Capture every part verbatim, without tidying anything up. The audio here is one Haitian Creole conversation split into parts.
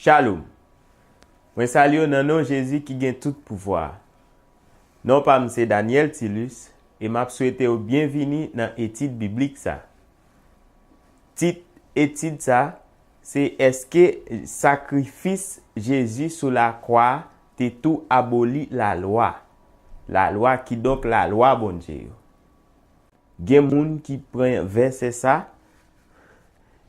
Shalom! Mwen salye w nan non Jezi ki gen tout pouvwa a. Non pa m se Daniel Tilus e m ap swete w byenvini nan etid biblik sa. Tit etid sa se èske sakrifis Jezi sou lakwa a te tou aboli Lalwa? Lalwa, kidonk Lalwa Bondye yo. Gen moun ki pran vèsè sa,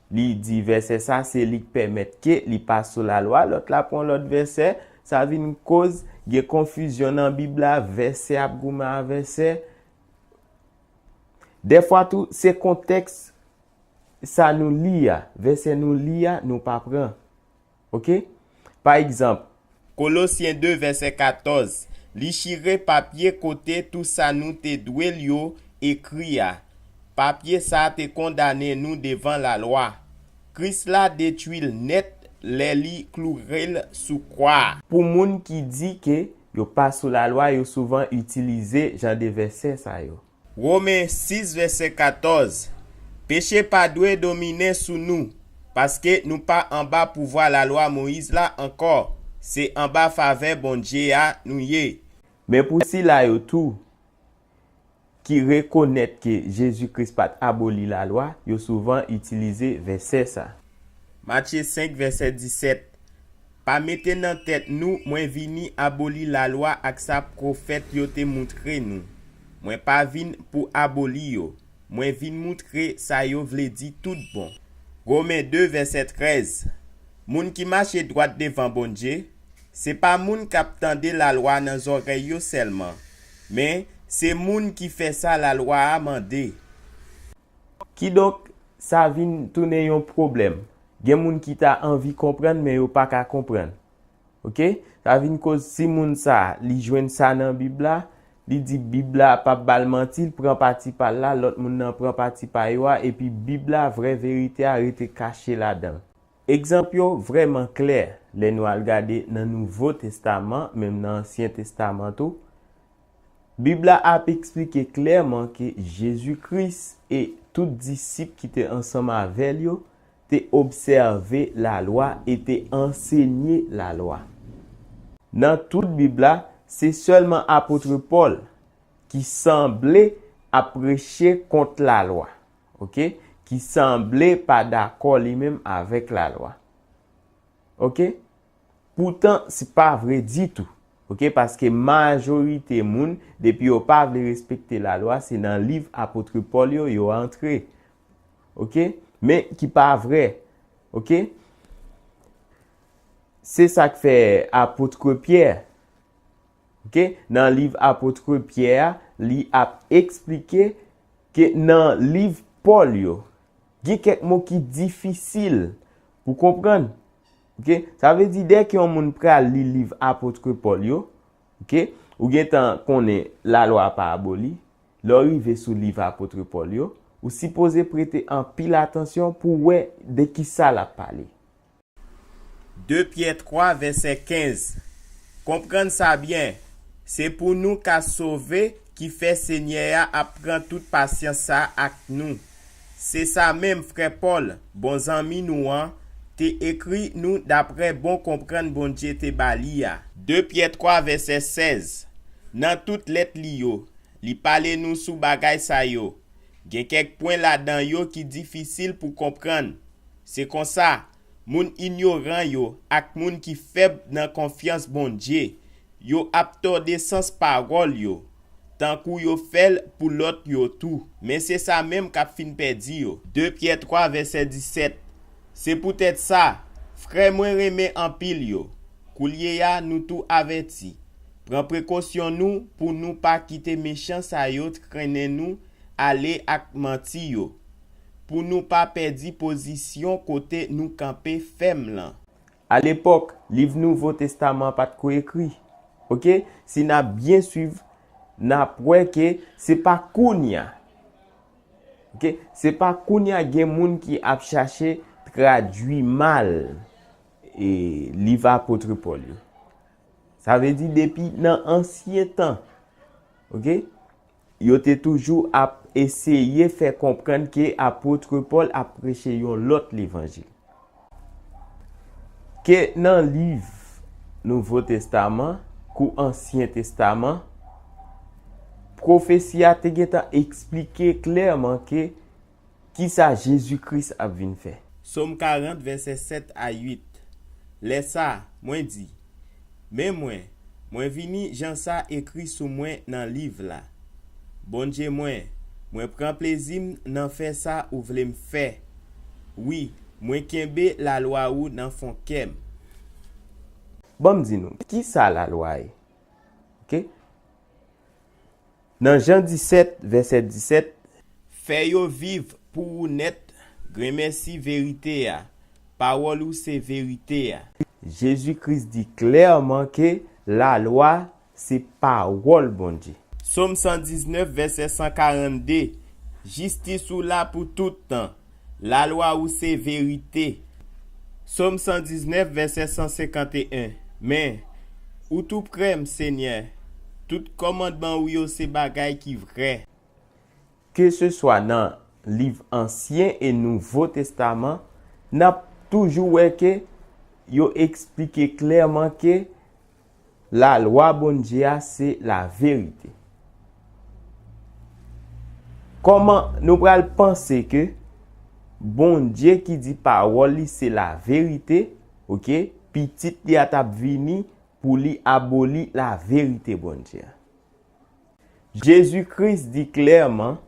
li di vèsè sa se li k pèmèt ke li pa sou Lalwa, lòt la pran lòt vèsè, sa vin koz gen konfizyon nan Bib la, vèsè ap goumen a vèsè. Dèfwa tou, se kontèks sa nou li a, vèsè nou li a, nou pa pran. Oke? Pa egzanp, Kolosyen de vèsè katòz, li chire papye kote tou sa nou te dwe l yo ekri a. Papye sa a te kondane nou devan Lalwa. Kris la detwi l nèt lè li kloure l sou kwa a. Pou moun ki di ke yo pa sou Lalwa, yo souvan itilize jan de vèsè sa yo. Women sis vèsè katòz, peche pa dwe domine sou nou, paske nou pa anba pouvwa Lalwa Moyiz la ankò, se anba favè Bondye a nou ye. Men pou sila yo tou ki rekonèt ke Jezi Kris pa t aboli Lalwa, yo souvan itilize vèsè sa. Matye senk vèsè disèt, pa mete nan tèt nou mwen vini aboli Lalwa ak sa pwofèt yo te moutre nou. Mwen pa vin pou aboli yo. Mwen vin moutre sa yo vle di tout bon. Women de vèsè trèz, moun ki mache dwat devan Bondye, se pa moun k ap tande Lalwa nan zòrèy yo sèlman, men se moun ki fè sa Lalwa a mande. Kidonk, sa vin tounen yon pwoblèm. Gen moun ki ta anvi konprann, men yo pa ka konprann. Oke? Sa vin koz si moun sa a, li jwenn sa nan Bib la, li di Bib la p ap ba l manti, l pran pati pa l la, lòt moun nan pran pati pa yo a, epi Bib la, vrè verite a, rete kache ladan l. Egzanp yo vrèman klè lè nou al gade nan Nouvo Testaman, menm nan Ansyen Testaman tou. Bib la ap eksplike klèman ke Jezi Kris e tout disip ki te ansanm avè l yo te obsève Lalwa e te ansenye Lalwa. Nan tout Bib la, se sèlman apot Pòl ki sanble ap preche kont Lalwa, oke, ki sanble pa dakò li menm avèk Lalwa. Oke? Poutan, se pa vre ditou. Oke? Paske majorite moun, depi yo pa vle respekte Lalwa, se nan liv apot Pòl yo, yo antre. Oke? Men ki pa vre. Oke? Se sa k fè apot Pyè, oke, nan liv apot Pyè a, li ap eksplike ke nan liv Pòl yo, gen kèk mo ki difisil pou konprann. Oke? Sa vle di, dèke yon moun pral li liv apot Pòl yo, oke, ou gentan konnen Lalwa pa aboli. Lè w rive sou liv apot Pòl yo, ou sipoze prete anpil atansyon pou w wè de ki sa l ap pale. De Pyè twa, vèsè kenz. Konprann sa byen, se pou nou ka sove ki fè Senyè a ap pran tout pasyans sa ak nou. Se sa menm frè Pòl, bon zanmi nou an, te ekri nou daprè bon konprann Bondye te ba li a. De Pyè twa, vèsè sèz. Nan tout lèt li yo, li pale nou sou bagay sa yo. Gen kèk pwen ladan yo ki difisil pou konprann. Se konsa, moun inyoran yo ak moun ki fèb nan konfyans Bondye, yo ap tòde sans pawòl yo, tankou yo fè l pou lòt yo tou. Men se sa menm k ap fin pèdi yo. De Pyè twa, vèsè disèt. Se poutèt sa, frè mwen renmen anpil yo, koulye a nou tou avèti, pran prekosyon nou pou nou pa kite mechan sa yo trennen nou ale ak manti yo, pou nou pa pèdi pozisyon kote nou kanpe fèm lan. Alepòk, liv Nouvo Testaman pa t ko ekri. Oke? Si n ap byen swiv, n ap wè ke se pa kounye a. Oke? Se pa kounye a gen moun ki ap chache tradui mal, e, liv apot Pòl yo. Sa vle di depi nan ansyen tan, oke, yo te toujou ap eseye fè konprann ke apot Pòl ap preche yon lòt levanjil. Ke nan liv Nouvo Testaman kou Ansyen Testaman, pwofesi a te gentan eksplike klèman ke kisa Jezi Kris ap vin fè. Sòm karant, vèsè sèt a uit. Lè sa, mwen di, Men mwen, mwen vini jan sa ekri sou mwen nan liv la. Bondye mwen, mwen pran plezi m nan fè sa ou vle m fè. Wi, mwen kenbe lalwa ou nan fon kè m. Ban m di nou, kisa lalwa ye? Oke? Nan Jan disèt, vèsè disèt, Fè yo viv pou ou nèt, grenmèsi verite a. Pawòl ou se verite a. Jezi Kris di klèman ke lalwa se pawòl Bondye. Sòm san diznèf, vèsè san karannde, Jistis ou la pou tout tan. Lalwa ou se verite. Sòm san diznèf, vèsè san senkanteyen. Men, ou tou prè m, Senyè. Tout kòmandman ou yo se bagay ki vrè. Keseswa nan liv Ansyen e Nouvo Testaman, n ap toujou wè ke yo eksplike klèman ke lalwa Bondye a se laverite. Kòman nou pral panse ke Bondye ki di pawòl li se laverite, oke, pitit li a t ap vini pou li aboli laverite Bondye a? Jezi Kris di klèman,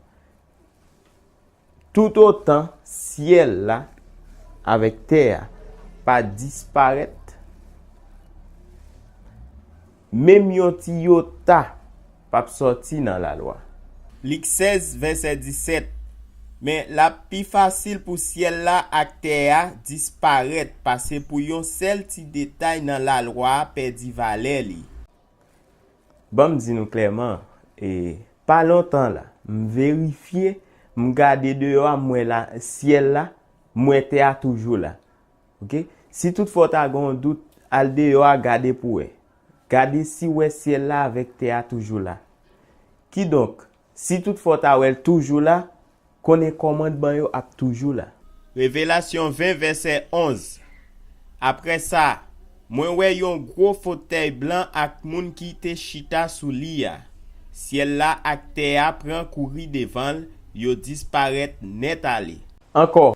toutotan syèl la avèk tè a pa disparèt, menm yon ti yota p ap sòti nan lalwa. Lik sèz, vèsè disèt. Men l ap pi fasil pou syèl la ak tè a disparèt pase pou yon sèl ti detay nan lalwa a pèdi valè li. Ban m di nou klèman, e, pa lontan la, m verifye, m gade deyò a, m wè la, syèl la, m wè tè a toujou la. Oke? Si toutfwa w ta gen yon dout, al deyò a, gade pou w wè. Gade si w wè syèl la avèk tè a toujou la. Kidonk, si toutfwa w ta wè l toujou la, konnen kòmandman yo ap toujou la. Revelasyon ven, vèsè onz. Apre sa, mwen wè yon gwo fotèy blan ak moun ki te chita sou li a. Syèl la ak tè a pran kouri devan l, yo disparèt nèt ale. Ankò,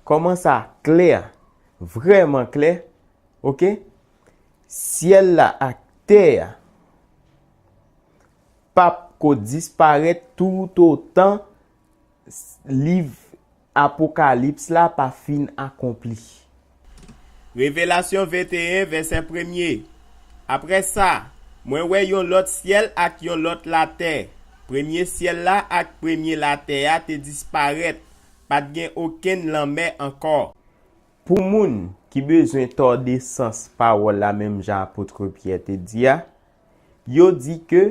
kòman sa klè, vrèman klè, oke? Syèl la ak tè a p ap ko disparèt toutotan liv Apokalips la pa fin akonpli. Revelasyon venteyen, vèsè premye. Apre sa, mwen wè yon lòt syèl ak yon lòt latè. Premye syèl la ak premye latè a te disparèt, pa t gen okenn lanmè ankò. Pou moun ki bezwen tòde sans pawòl la menm jan apot Pyè te di a, yo di ke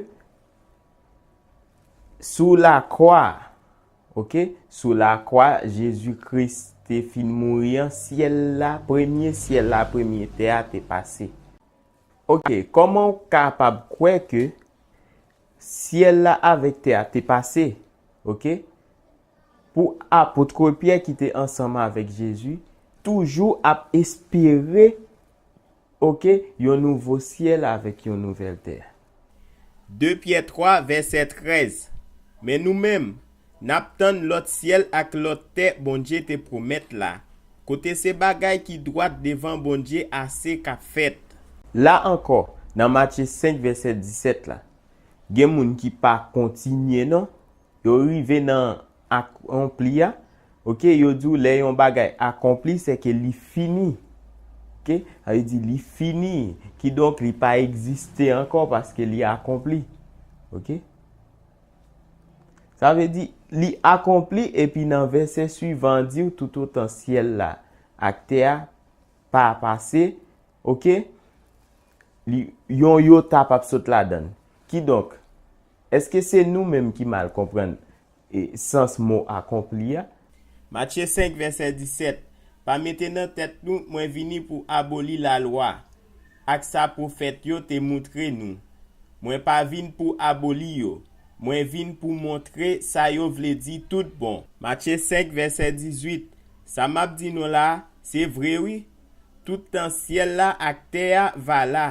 sou lakwa, oke, sou lakwa Jezi Kris te fin mouri an, syèl la, premye syèl la, premye tè a te pase. Oke, kòman w kapab kwè ke syèl la avèk tè a te pase? Oke? Pou apot Pyè ki te ansanm avèk Jezi, toujou ap espere, oke, yon nouvo syèl avèk yon nouvèl tè. De Pyè twa, vèsè trèz. Men nou menm, n ap tann lòt syèl ak lòt tè Bondye te pwomèt la, kote se bagay ki dwat devan Bondye ase k ap fèt. La ankò, nan Matye senk, vèsè disèt la, gen moun ki pa kontinye non, yo rive nan akonpli a, oke, yo di w lè yon bagay akonpli, se ke li fini. Oke, sa vle di li fini, kidonk li pa egziste ankò paske li akonpli. Oke? Sa vle di li akonpli, epi nan vèsè swivan an di w toutotan syèl la ak tè a pa pase, oke, li, yon yota p ap sot ladan l. Kidonk, èske se nou menm ki mal konprann, e, sans mo akonpli a? Matye senk, vèsè disèt. Pa mete nan tèt nou, mwen vini pou aboli lalwa ak sa pwofèt yo te montre nou. Mwen pa vin pou aboli yo. Mwen vin pou montre sa yo vle di tout bon. Matye senk, vèsè dizuit. Sa m ap di nou la a, se vre wi. Toutan syèl la ak tè a va la.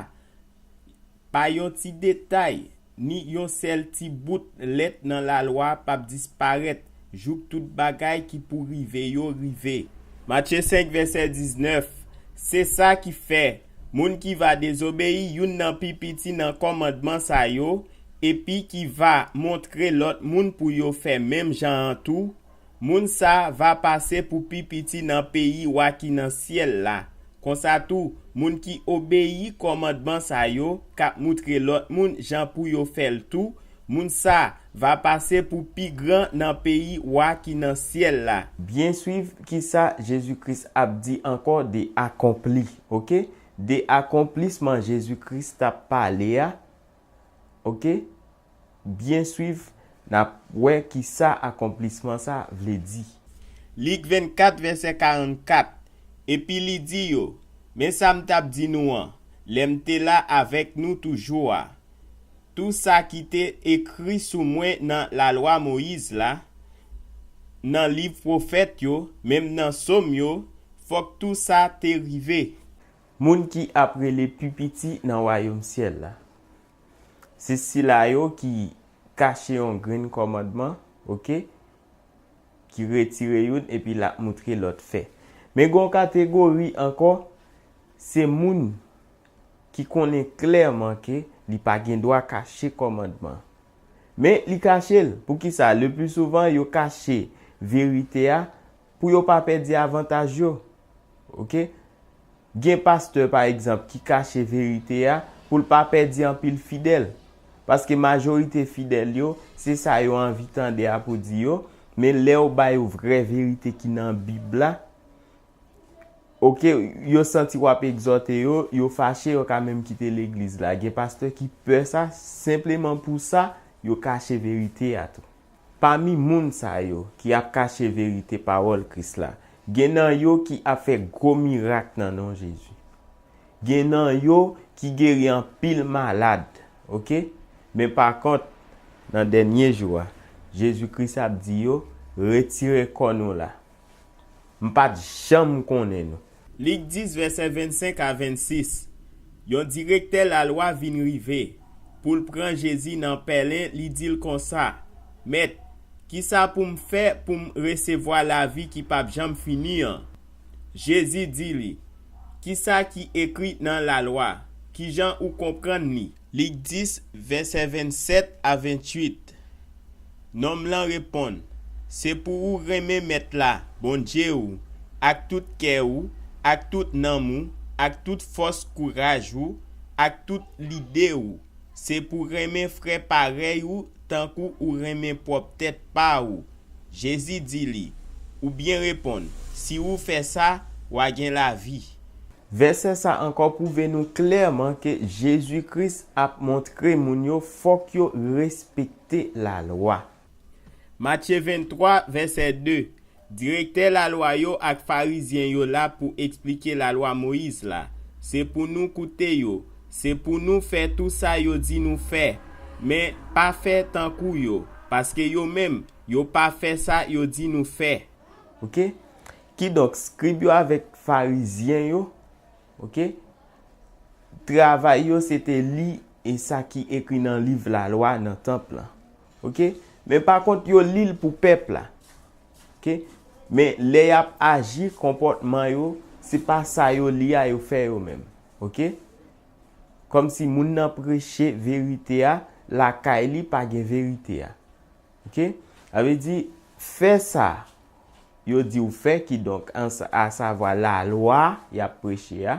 Pa yon ti detay, ni yon sèl ti bout lèt nan lalwa p ap disparèt, jouk tout bagay ki pou rive yo rive. Matye senk, vèsè diznèf. Se sa ki fè, moun ki va dezobeyi youn nan pi piti nan kòmandman sa yo, epi ki va montre lòt moun pou yo fè menm jan an tou, moun sa va pase pou pi piti nan peyi Wa ki nan syèl la. Konsa tou, moun ki obeyi kòmandman sa yo, k ap moutre lòt moun jan pou yo fè l tou, moun sa va pase pou pi gran nan peyi Wa ki nan syèl la. Byen swiv kisa Jezi Kris ap di ankò de akonpli, oke? De akonplisman Jezi Kris t ap pale a, oke? Byen swiv, n ap wè kisa akonplisman sa vle di. Lik vennkat, vèsè karannkat. Epi li di yo, men sa m t ap di nou an, lè m te la avèk nou toujou a. Tou sa ki te ekri sou mwen nan lalwa Moyiz la, nan liv pwofèt yo, menm nan sòm yo, fòk tou sa te rive. Moun ki ap rele pi piti nan wayòm syèl la. Se sila yo ki kache yon grenn kòmandman, oke, ki retire youn epi l ap moutre lòt fè. Men gen yon kategori ankò, se moun ki konnen klèman ke li pa gen dwa kache kòmandman. Men li kache l. Poukisa? Le pli souvan, yo kache verite a pou yo pa pèdi avantaj yo. Oke? Gen pastè, pa egzanp, ki kache verite a pou l pa pèdi anpil fidèl. Paske majorite fidèl yo, se sa yo anvi tande a pou di yo, men lè w ba yo vrè verite ki nan Bib la, oke, yo santi w ap egzòte yo, yo fache, yo ka menm kite legliz la. Gen pastè ki pè sa, senpleman pou sa, yo kache verite a tou. Pami moun sa yo ki ap kache verite pawòl Kris la, gen nan yo ki ap fè gwo mirak nan non Jezi. Gen nan yo ki geri anpil malad, oke? Men pa kont, nan dènye jou a, Jezi Kris ap di yo, retire kò nou la. M pa t janm konnen nou. Lik dis, vèsè vennsenk a vennsis. Yon direktè lalwa vin rive. Pou l pran Jezi nan pèlen, li di l konsa, mèt, kisa pou m fè pou m resevwa lavi ki p ap janm fini an? Jezi di li, kisa ki ekri nan lalwa? Kijan ou konprann li? Lik dis, vèsè vennsèt a venntuit. Nonm lan reponn, se pou ou renmen Mèt la, Bondye ou, ak tout kè ou, ak tout nanm ou, ak tout fòs kouraj ou, ak tout lide ou. Se pou renmen frè parèy ou tankou ou renmen pwòp tèt pa ou. Jezi di li, ou byen reponn, si ou fè sa, w a gen lavi. Vèsè sa ankò pwouve nou klèman ke Jezi Kris ap montre moun yo fòk yo respekte lalwa. Matye venntwa, vèsè de. Direktè lalwa yo ak Farizyen yo la pou eksplike lalwa Moyiz la. Se pou nou koute yo. Se pou nou fè tou sa yo di nou fè. Men, pa fè tankou yo, paske yo menm, yo pa fè sa yo di nou fè. Oke? Kidonk, skrib yo avèk Farizyen yo, oke? Travay yo se te li e sa ki ekri nan liv lalwa nan tanp lan. Oke? Men pa kont, yo li l pou pèp la. Oke? Men lè y ap aji, konpòtman yo, se pa sa yo li a yo fè yo menm. Oke? Kòmsi moun nan preche verite a, lakay li pa gen verite a. Oke? Sa vle di, fè sa yo di w fè, kidonk, an sa, asavwa lalwa y ap preche a,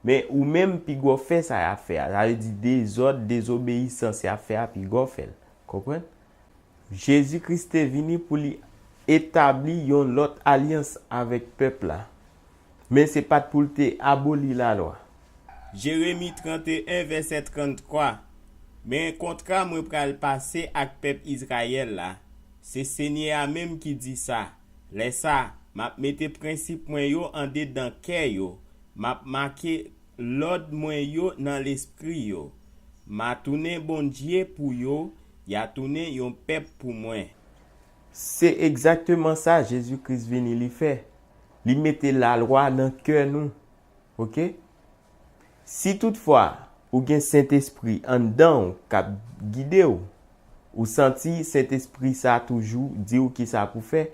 men ou menm pi gwo fè sa y ap fè a. Sa vle di dezòd, dezobeyisans y ap fè a, pi gwo fè l. Konprann? Jezi Kris te vini pou li etabli yon lòt alyans avèk pèp la. Men se pa t pou l te aboli lalwa. Jeremi trannteyen, vèsè tranntwa. Men kontra mwen pral pase ak pèp Izrayèl la, se Senyè a menm ki di sa. Lè sa, m ap mete prensip mwen yo andedan kè yo, m ap make lòd mwen yo nan lespri yo. M a tounen Bondye pou yo, y a tounen yon pèp pou mwen. Se egzakteman sa Jezi Kris vini li fè. Li mete lalwa nan kè nou. Oke? Si toutfwa ou gen Sentespri anndan w k ap gide w, ou santi Sentespri sa toujou di w kisa pou fè.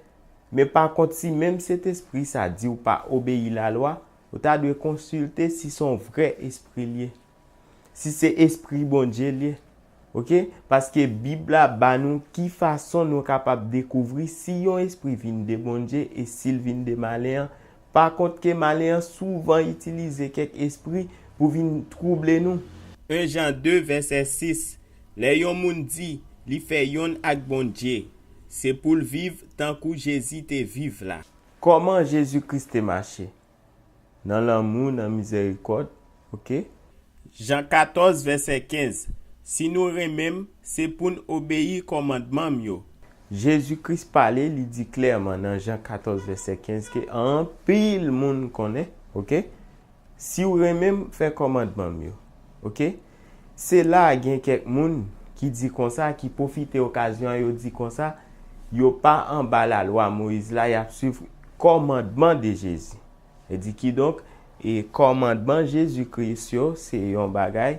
Men pakont, si menm Sentespri sa di w pa obeyi lalwa, ou ta dwe konsilte si se yon vrè espri l ye. Si se espri Bondye l ye. Oke? Paske Bib la ba nou ki fason nou kapab dekouvri si yon espri vin de Bondye e si l vin de malen an. Pakont ke malen an souvan itilize kèk espri pou vin twouble nou. En Jan de, vèsè sis, lè yon moun di li fè yonn ak Bondye, se pou l viv tankou Jezi te viv la. Kòman Jezi Kris te mache? Nan lanmou, nan mizèrikòd, oke? Jan katòz, vèsè kenz, si nou renmen m, se pou n obeyi kòmandman m yo. Jezi Kris pale, li di klèman nan Jan katòz, vèsè kenz, ke anpil moun konnen, oke? Si w renmen m, fè kòmandman m yo, oke? Se la gen kèk moun ki di konsa, ki pwofite okazyon an, yo di konsa, yo pa anba lalwa Moyiz la, y ap swiv kòmandman de Jezi. E di kidonk, e kòmandman Jezi Kris yo, se yon bagay,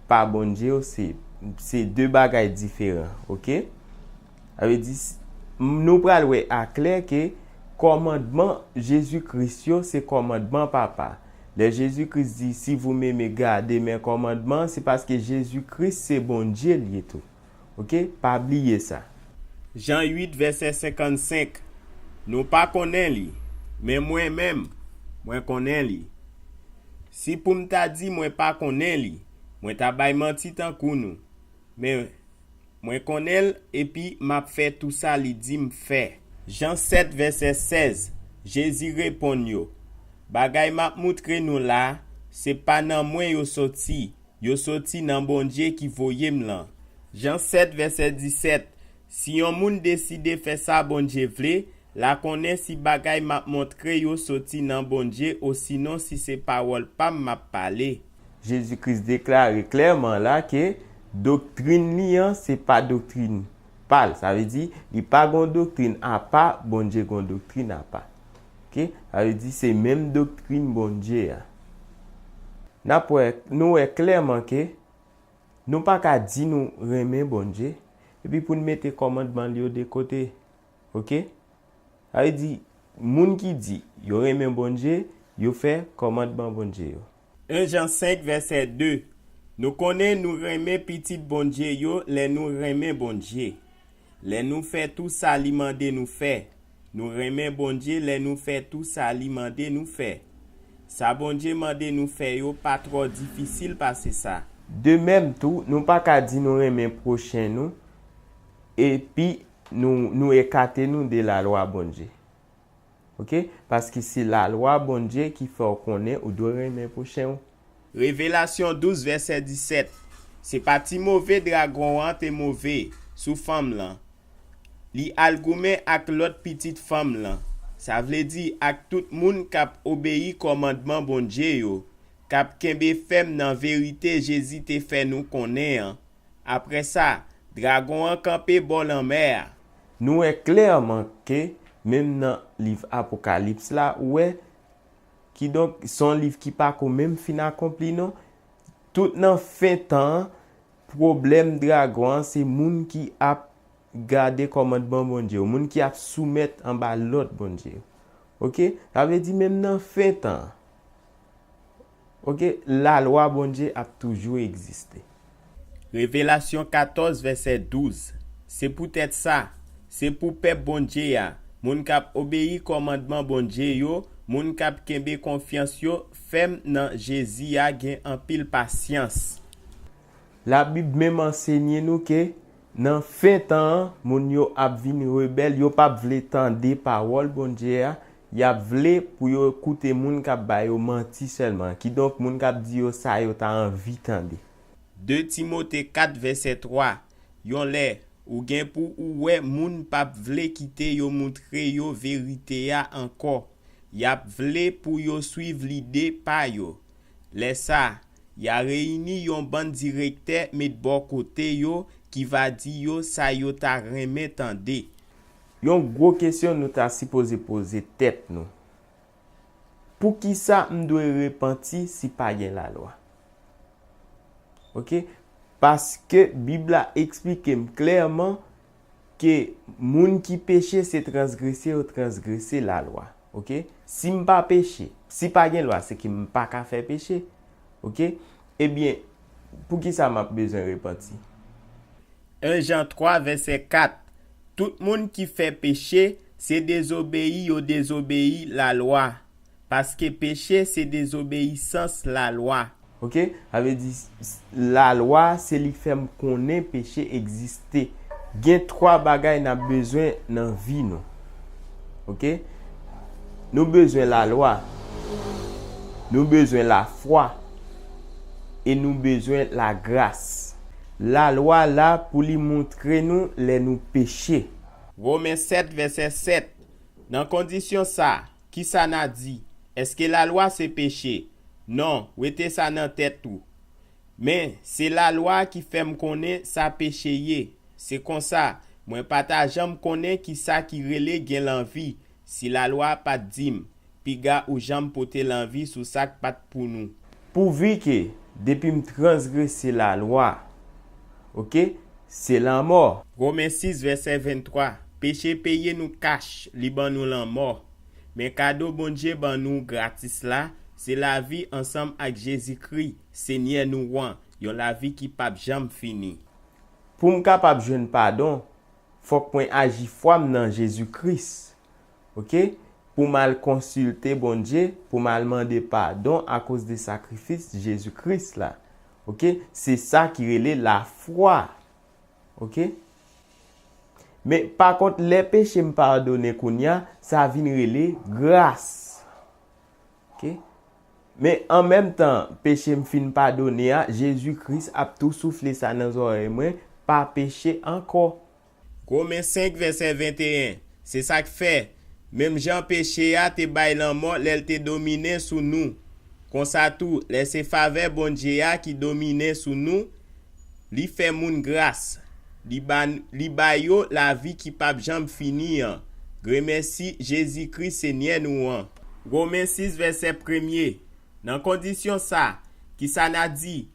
pa Bondye yo, se, se de bagay diferan, oke? Sa vle di, s-, nou pral wè aklè ke kòmandman Jezi Kris yo, se kòmandman Papa. Lè Jezi Kris di, "Si vous m'aimez, gardez mes commandements," se paske Jezi Kris se Bondye l ye tou. Oke? Pa bliye sa. Jan uit, vèsè senkannsenk, nou pa konnen li, men mwen menm, mwen konnen li. Si pou m ta di mwen pa konnen li, mwen ta bay manti tankou nou. Men mwen konnen l, epi m ap fè tou sa li di m fè. Jan sèt, vèsè sèz, Jezi reponn yo, "Bagay m ap moutre nou la, se pa nan mwen yo soti, yo soti nan Bondye ki voye m lan." Jan sèt, vèsè disèt, si yon moun deside fè sa Bondye vle, l a konnen si bagay m ap montre yo soti nan Bondye osinon si se pawòl pa m m ap pale. Jezi Kris deklare klèman la ke doktrin li an, se pa doktrin pa l. Sa vle di, li pa gon doktrin apa, Bondye gon doktrin apa. Oke? Sa vle di, se menm doktrin Bondye a. N ap wè, nou wè klèman ke nou pa ka di nou renmen Bondye, epi pou n mete kòmandman l yo de kote. Oke? Sa vle di, moun ki di yo renmen Bondye, yo fè kòmandman Bondye yo. En Jan senk, vèsè de, nou konnen nou renmen Pitit Bondye yo lè nou renmen Bondye. Lè nou fè tou sa li mande nou fè. Nou renmen Bondye lè nou fè tou sa li mande nou fè. Sa Bondye mande nou fè yo pa twò difisil pase sa. De menm tou, nou pa ka di nou renmen pwochen nou, epi nou, nou ekate nou de lalwa Bondye. Oke? Paske se lalwa Bondye ki fè w konnen ou dwe renmen pwochen w. Revelasyon douz, vèsè disèt. Se pa ti move dragon an te move sou fanm lan. Li al goumen ak lòt pitit fanm lan. Sa vle di ak tout moun k ap obeyi kòmandman Bondye yo, k ap kenbe fèm nan verite Jezi te fè nou konnen an. Apre sa, dragon an kanpe bò lanmè a. Nou wè klèman ke menm nan liv Apokalips la, ou wè, kidonk, se yon liv ki pa ko menm fin akonpli non. Tout nan fen tan an, pwoblèm dragon an, se moun ki ap gade kòmandman Bondye yo, moun ki ap soumèt anba lòd Bondye yo. Oke? Sa vle di menm nan fen tan an, oke, lalwa Bondye ap toujou egziste. Revelasyon katòz, vèsè douz. Se poutèt sa, se pou pèp Bondye a, moun k ap obeyi kòmandman Bondye yo, moun k ap kenbe konfyans yo fèm nan Jezi a gen anpil pasyans. Labib menm ansenye nou ke nan fen tan an, moun yo ap vin rebèl, yo p ap vle tande pawòl Bondye a, y ap vle pou yo koute moun k ap ba yo manti sèlman, kidonk moun k ap di yo sa yo ta anvi tande. De Timote kat vèsè twa, yon lè, ou gen pou ou wè moun p ap vle kite yo moutre yo verite a ankò. Y ap vle pou yo swiv lide pa yo. Lè sa, y a reyini yon bann direktè met bò kote yo ki va di yo sa yo ta renmen tande. Yon gwo kesyon nou ta sipoze poze tèt nou. Poukisa m dwe repanti si pa gen lalwa? Oke? Paske Bib la eksplike m klèman ke moun ki peche se transgrese yo transgrese lalwa. Oke? Si m pa peche, si pa gen lwa, se ke m pa ka fè peche. Oke? Ebyen, poukisa m ap bezwen repanti? En Jan twa, vèsè kat. Tout moun ki fè peche, se dezobeyi yo dezobeyi lalwa, paske peche se dezobeyisans lalwa. Oke? Sa vle di, s- lalwa se li k fè m konnen peche egziste. Gen twa bagay n ap bezwen nan vi nou. Oke? Nou bezwen lalwa. Nou bezwen lafwa. E nou bezwen lagras. Lalwa la pou li montre nou lè nou peche. Women sèt, vèsè sèt. Nan kondisyon sa, kisa n a di? Èske lalwa se peche? Non, wete sa nan tèt ou. Men, se lalwa ki fè m konnen sa peche ye. Se konsa, mwen pa ta janm konnen kisa ki rele gen lanvi, si lalwa pa t di m, piga ou janm pote lanvi sou sa k pa t pou nou. Pouvi ke, depi m transgrese lalwa, oke, se lanmò. Women sis, vèsè venntwa. Peche peye nou kach, li ban nou lanmò. Men kado Bondye ban nou gratis la, se lavi ansanm ak Jezikri, Senyè nou an, yon lavi ki p ap janm fini. Pou m kapab jwenn padon, fòk mwen aji fwa m nan Jezi Kris. Oke? Pou m al konsilte Bondye, pou m al mande padon akoz de sakrifis Jezi Kris la. Oke? Se sa ki rele lafwa. Oke? Men, pa kont, lè peche m padone kounye a, sa vin rele gras. Oke? Men, an menm tan, peche m fin padone a, Jezi Kris ap tou soufle sa nan zòrèy mwen, pa peche ankò. Women senk, vèsè venteyen. Se sa k fè, menm jan peche a te bay lanmò lè l te domine sou nou, konsa tou, lè se favè Bondye a ki domine sou nou, li fè moun gras, li ba, li ba yo lavi ki p ap janm fini an. Gremèsi Jezi Kris, Senyè nou an. Women sis, vèsè premye. Nan kondisyon sa, kisa n a di?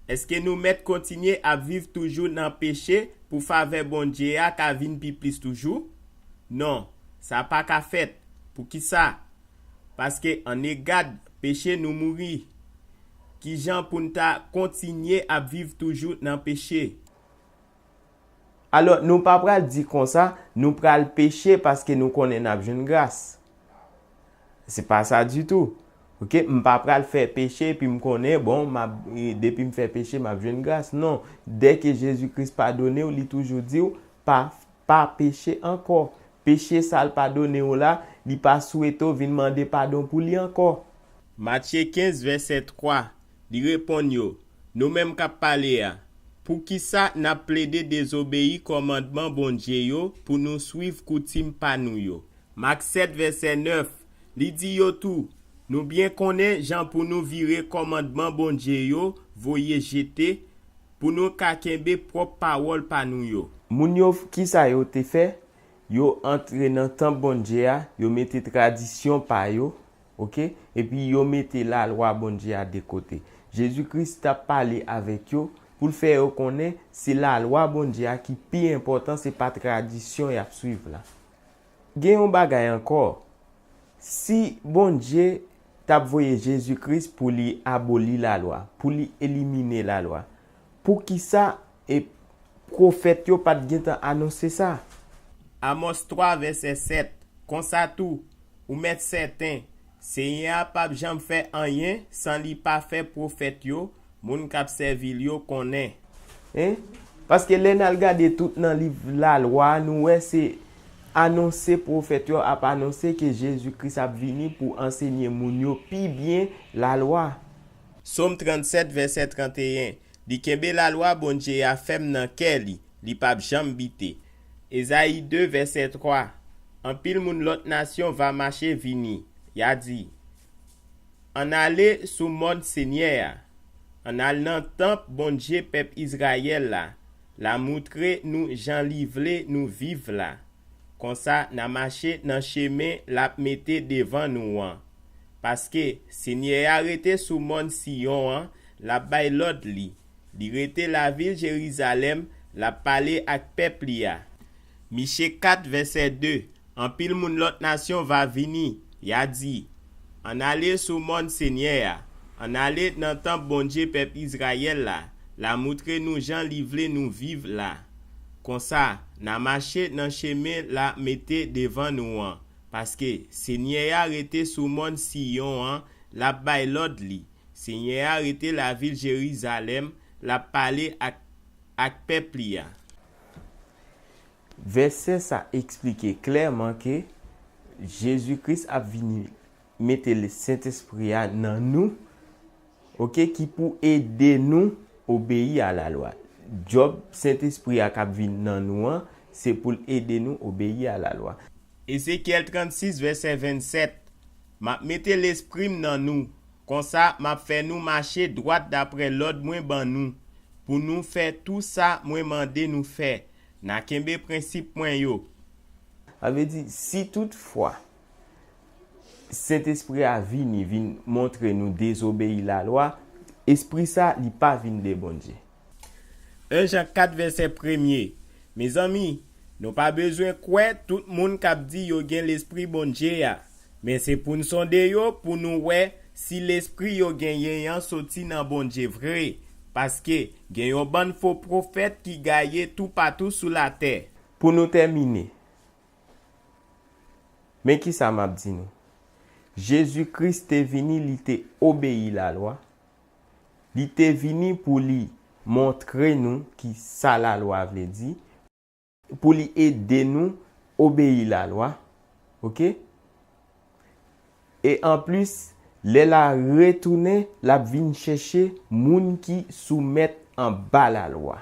Èske nou mèt kontinye ap viv toujou nan peche pou favè Bondye a ka vin pi plis toujou? Non, sa pa ka fèt. Poukisa? Paske, ann egad peche, nou mouri. Ki jan pou n ta kontinye ap viv toujou nan peche? Alò, nou pa pral di konsa, nou pral peche paske nou konnen n ap jwenn gras. Se pa sa ditou. Oke, m pa pral fè peche epi m konnen, bon, m ap, e, depi m fè peche, m ap jwenn gras. Non, dèke Jezi Kris padone w, li toujou di w, pa, pa peche ankò. Peche sa l padone w la, li pa swete w vin mande padon pou li ankò. Matye kenz, vèsè twa, li reponn yo, nou menm k ap pale a, poukisa n ap plede dezobeyi kòmandman Bondye yo pou nou swiv koutim pa nou yo? Mak sèt, vèsè nèf, li di yo tou, nou byen konnen jan pou nou vire kòmandman Bondye yo voye jete, pou nou ka kenbe pwòp pawòl pa nou yo. Moun yo, kisa yo te fè? Yo antre nan tanp Bondye a, yo mete tradisyon pa yo, oke? Epi yo mete lalwa Bondye a de kote. Jezi Kris t ap pale avèk yo pou l fè yo konnen se lalwa Bondye a ki pi enpòtan, se pa tradisyon y ap swiv la. Gen yon bagay ankò. Si Bondye t ap voye Jezi Kris pou li aboli lalwa, pou li elimine lalwa, poukisa e pwofèt yo pa t gentan anonse sa? Amòs twa, vèsè sèt, konsa tou, ou mèt sèten, Senyè a p ap janm fè anyen san li pa fè pwofèt yo, moun k ap sèvi l yo, konnen. Hein? Paske lè n al gade tout nan liv lalwa, nou wè se anonse pwofèt yo ap anonse ke Jezi Kris ap vini pou ansenye moun yo pi byen lalwa. Sòm trannsèt, vèsè tranteyen, li kenbe lalwa Bondye a fèm nan kè li, li p ap janm bite. Ezayi de, vèsè twa, anpil moun lòt nasyon va mache vini, y a di, ann ale sou mòn Senyè a, ann al nan tanp Bondye pèp Izrayèl la, l a moutre nou jan li vle nou viv la. Konsa, n a mache nan chemen l ap mete devan nou an. Paske Senyè a rete sou mòn Siyon an, l ap bay lòd li. Li rete lavil Jerizalèm, l ap pale ak pèp li a. Miche kat, vèsè de. Anpil moun lòt nasyon va vini, y a di, ann ale sou mòn Senyè a, ann ale nan tanp Bondye pèp Izrayèl la, l a moutre nou jan li vle nou viv la. Konsa, n a mache nan chemen l a mete devan nou an, paske Senyè a rete sou mòn Siyon an, l ap bay lòd li. Senyè a rete lavil Jerizalèm, l ap pale ak, ak pèp li a. Vèsè sa eksplike klèman ke Jezi Kris ap vini mete Sentespri a nan nou, oke, ki pou ede nou obeyi a lalwa. Djòb Sentespri a k ap vin nan nou an, se pou l ede nou obeyi a lalwa. Ezekyèl trannsis, vèsè vennsèt. M ap mete Lespri m nan nou, konsa m ap fè nou mache dwat daprè lòd mwen ban nou, pou nou fè tou sa mwen mande nou fè. N a kenbe prensip mwen yo. Sa vle di, si toutfwa Sentespri a vini, vin montre nou dezobeyi lalwa, espri sa, li pa vin de Bondye. En Jan kat, vèsè premye. Mezanmi, nou pa bezwen kwè tout moun k ap di yo gen Lespri Bondye a. Men se pou n sonde yo pou nou wè si lespri yo genyen an soti nan Bondye vre. Paske gen yon bann fo pwofèt ki gaye toupatou sou latè. Pou nou tèmine, men ki sa m ap di nou. Jezi Kris te vini, li te obeyi lalwa. Li te vini pou li montre nou ki sa lalwa vle di, pou li ede nou obeyi lalwa. Oke? E anplis, lè l a retounen, l ap vin chèche moun ki soumèt anba lalwa.